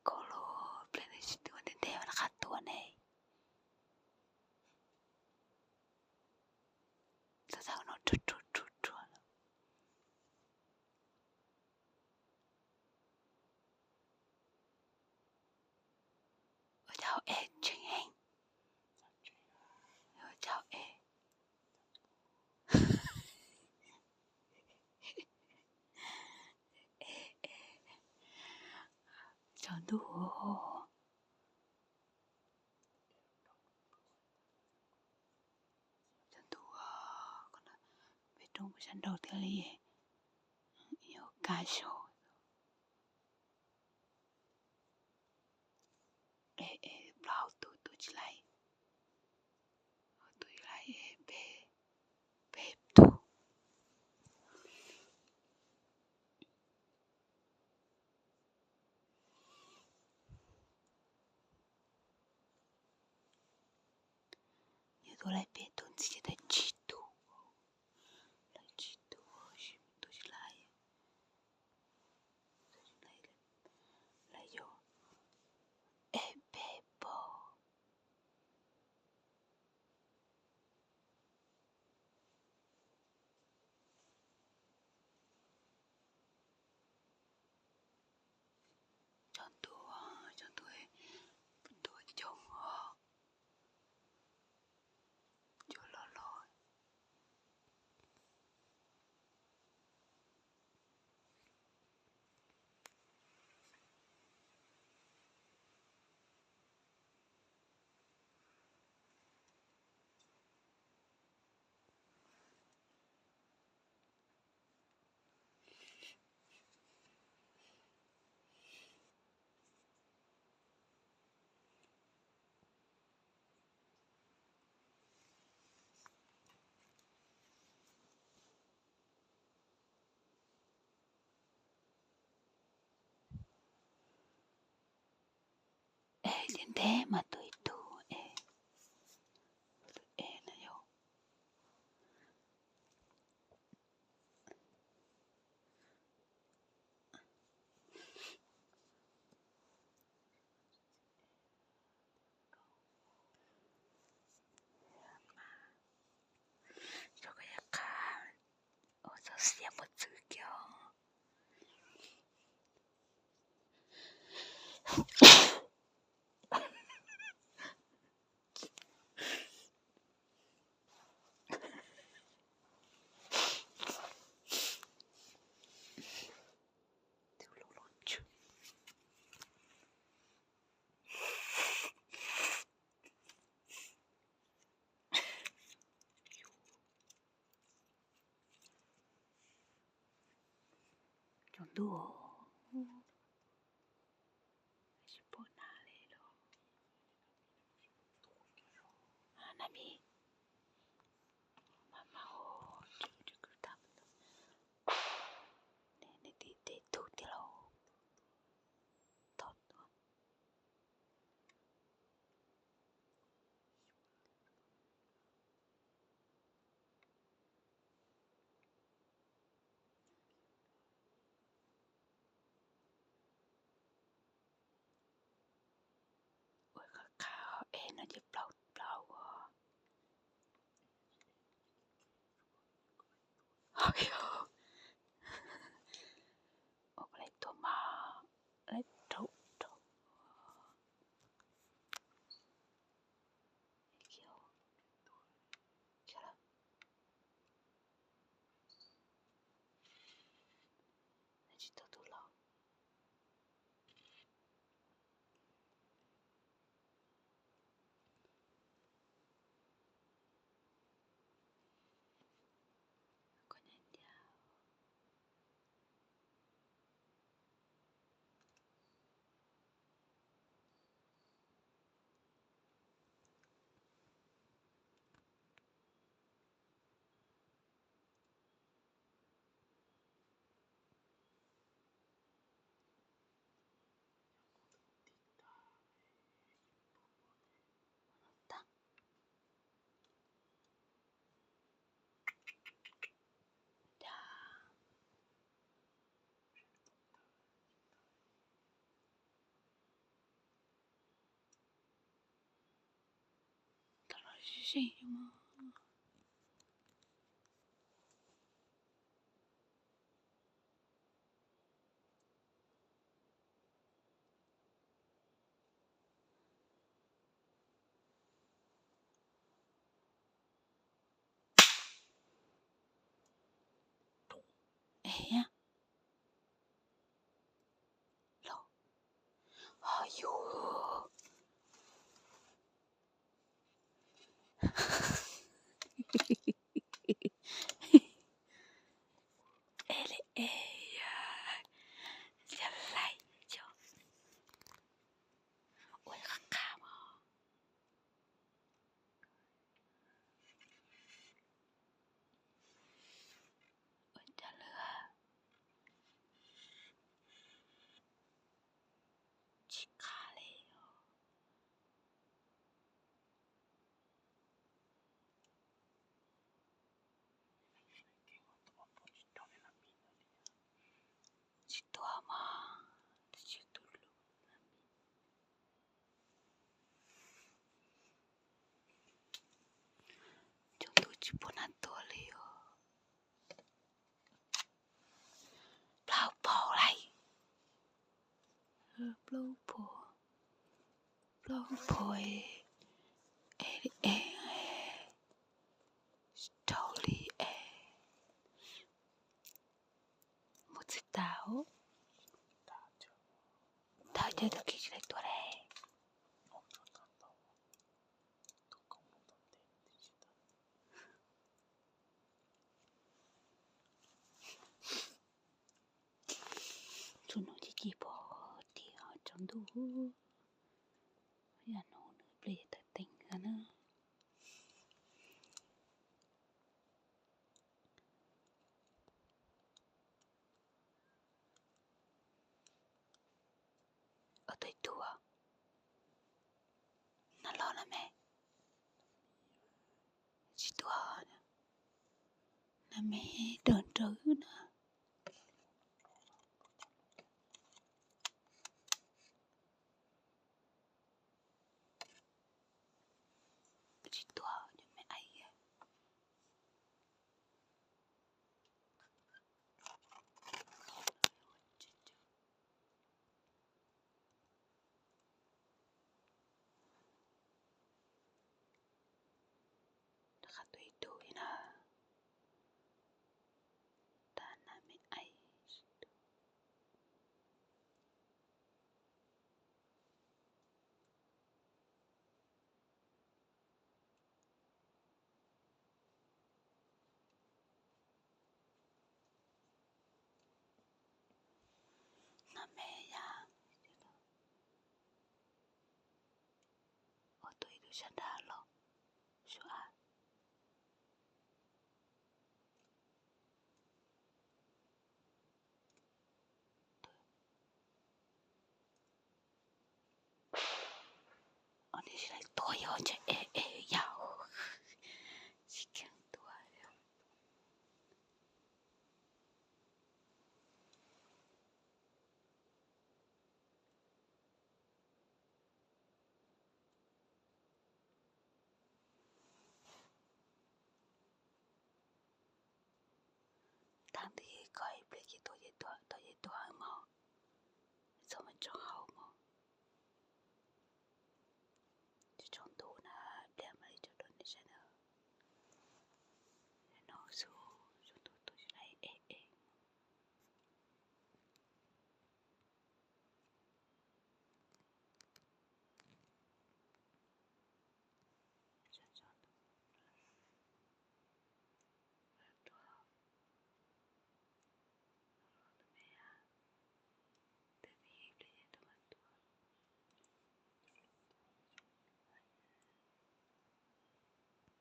Koj lub pliag ne tsis tuaj ntev ntev mas rov qab tuaj ne. Txog txog no ruag ruag ruag ruag lawm. Ua cas hauv ev tseem heev. Ua cas hauv ev. Tsaus ntuj. Tsaus ntuj, peb rooj sab nraud thiaj li yuav kaj saud. Es plaub tus tus tsis laij, tus tsis laij es peb, peb tug. Yog tus laij peb tus ntxiv ces tau tsib tug, lawv tsib tug, tus tsis laij, lawv yog es peb pog. Cov ntuj, cov ntuj, ntuj coob os, cov loj loj. Es ces ntev mas tus ib tug es, tus es no yog Txhob xiam muaj txwv kiag. Cov ntuj, tsis pom nas li los. Nas mi, mas mas, nej tim tej tug tiag lauj. Thov tuaj. Ua qab qab es no ces plaub plaub os. Ua lawv tuag mas lawv raug raug. Tsis tau tus laus. tseem mas. Es los ho yus es li es yog hlais cov ua qab qab mog. Ua cas lawv tsis qab li os. Tsis tuaj mog, tsis tuaj lus. Cov ntuj tsis pub nas tuaj li os. Plaub phaum lawm. Plaub phaum, plaub phaum es, es, es, tsis dhau li es. Mus txiv tas, tas cov tus kiv tsis tau tuaj li. Tsuas hnub ci ci pom tias tsaus ntuj, yam hnub nws pliag tawm teev na. Ua tus ib tug, nas los na me, tsis tuaj, nas me, dawm nrawm na. Tsis tuaj, cov me aib. Rov qab tuaj ib tug li na. Tag nas me aib. Nas me yam, ua tus ib tug sab nrad los, sua. Ua ntej sib laim tuaj yog ntshe es es yam, sib kheev tuaj. Tag nti koj ib pliag ces tuaj ces tuaj, tuaj ces tuaj mog. Txhob mus tso.